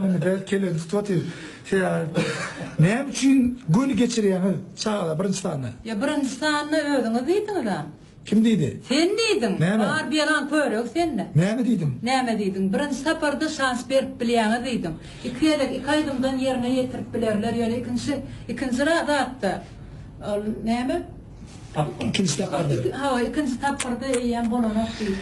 Indi bel kelleňi tutup otyr. Sebäbi näme üçin göni geçirýäňiz çagalar birinji sanda? Ýa birinji sanda özüňiz diýdiňiz-a. Kim diýdi? Sen diýdiň. Näme? Bar belaň körügi sende. Näme diýdim? Näme diýdiň? Birinji saparda şans berip bilýäňiz diýdiň. Iki gezek iki aýdymdan ýerine ýetirip bilerler ýöne ikinji ikinji zatda ol näme? Ikinji tapgyrda. Hawa ikinji tapgyrda eýýäm bolanok diýip.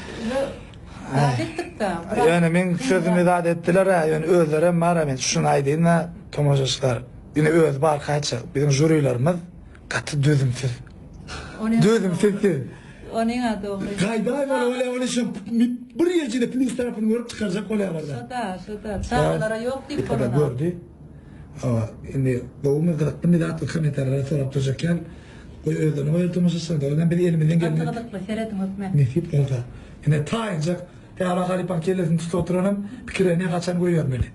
Zat etdik-dä. Ýöne meň sözümi zat etdiler-ä, ýöne özlerem bar-a, men şuny aýdaýyn-da, tomaşaçylar, ine özi barka aýtjak, biziň žurilerimiz gaty dözümsiz. Dözümsiz siz. Onyň-a dogry. Gaýdaýmaly bolýar, ony şo bir ýerjede plýus tarapyny görüp çykarjak bolýarlar-da. Şo-da, şo-da. Çagalara ýok diýip bolanok. Gördi. Hawa, indi gowumy, gyzyklymy zatly kommentariýalara sorap durjak ýaly. Goý özlerine goýaly tomaşaçylar, dogrudan biz elimizden geleni. Gaty gyzykly, serediň hökmän. Nesip bolsa. Ine taýynjak Täze halypaň kellesini tutup oturanam pikire ne haçan goýbermeli.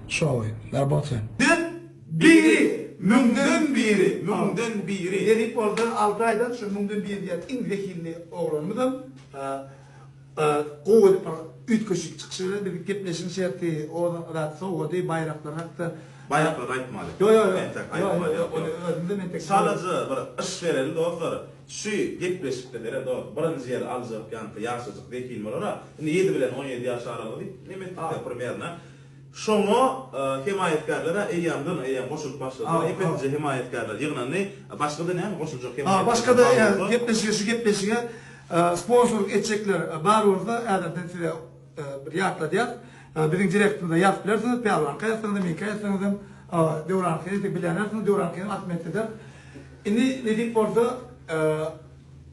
Şowy. Rabota. Den biri! Müňden biri! Müňden biri! Nesip bolsa alty aýdan şu müňden biri diýen iň zehinli oglanymyzam gowy edip bir üýtgeşik çykyş eder. Biziň gepleşigiň şerti o zat sowgady, baýraklar hakda. Baýraklary aýtmaly. Ýok ýok ýok. Entek aýtmaly ýok ýok. Özümizem entek. Çalaja bir yş bereli dostlar. Şu gepleşikde seret dost, birinji ýeri aljak ýaňky ýaşajyk zehin bolara, indi ýedi bilen 17 ýaş aralygy diýip neme etdikde primerno. Şoňa hemaýatkärler-ä eýýämden eýýäm goşulyp başladylar, epesije hemaýatkärler ýygnandy. Başga-da näme goşuljak hemaýatkärler Başga-da bar bolsa. gepleşige şu gepleşige sponsorlyk etjekler bar bolsa häzirden size bir ýatladýas. Biziň direktimize ýazyp bilersiňiz, Pälwanka ýazsaňyzam, meňkä ýazsaňyzam, Döwranka entek bilýänlersiňiz, Döwranka hem atmet eder. Indi nesip bolsa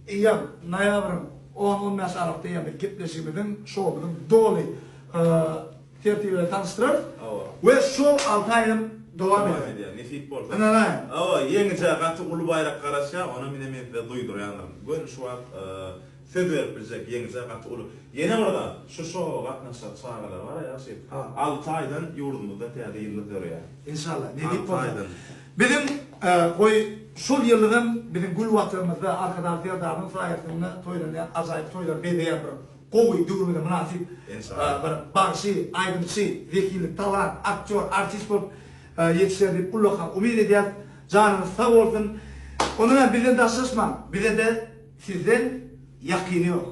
eýýäm noýabryň on, 15 aralykda eýýäm biz gepleşigimiziň, şoumyzyň doly tertibi bilen tanyşdyrarys. Hawa. We şou alty aý hem dowam Dowam eder. edýär, nesip bolsa. Ynanaýyň. Hawa, ýeňijä gaty uly baýrak garaşýar, onam ine men size duýdurýandyryn. Göni şu wagt söz berip biljek ýeňijä gaty uly. Ýene bir zat, şu şowa gatnaşjak çagalar bar-a ýagşy, alty aýdan ýurdumyzda täze ýyldyz döreýär. Enşalla, nesip Alty bolsa. aýdan. Biziň, goý, şol ýyldyzam biziň gül Watanymyzda Arkadag Serdarymyň saýasynda toýlanýan ajaýyp toýlary bezeýän bir gowy, döwrümize mynasyp bir bagşy, aýdymçy, zehinli talant, aktýor, artist bolup ýetişer diýip ullakan umyt edýäs. Janyňyz sag bolsun. Ondan hem bizden daşlaşmaň. Bize-de sizden ýakyny ýok.